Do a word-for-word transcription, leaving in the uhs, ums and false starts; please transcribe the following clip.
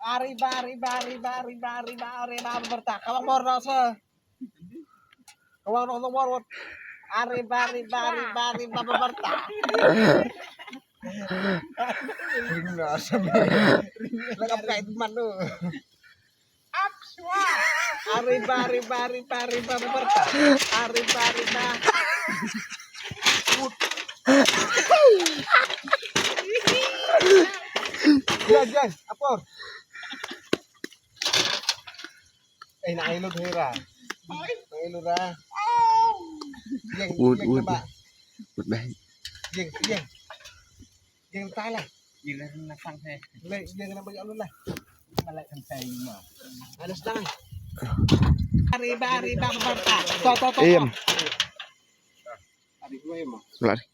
Ari ba, ari ba, ari ba, ari ba, ari ba, ari ba, berta. Kawang bor rasa. Kawang rasa bor. Ari ba, ari ba, ari ba, ari ba, berta. Ring na asam. Lakap kait man tu. Ari ba, ari ba, ari ba, ari ba, berta. Ari ba, ari ba. Jan, jan, apor. Eh, na ai lut hera. Na ai lut ra. Yang, Ud, yang ud. Naba. Ud bah. Yang, yang. Yang tala. Yang na sang he. Le, yang naba ya Allah. Malai kan sai ma. Ada sedang. Ari ba, ari ba, berta. To, to, to. Em. Ari gue ma. Lari.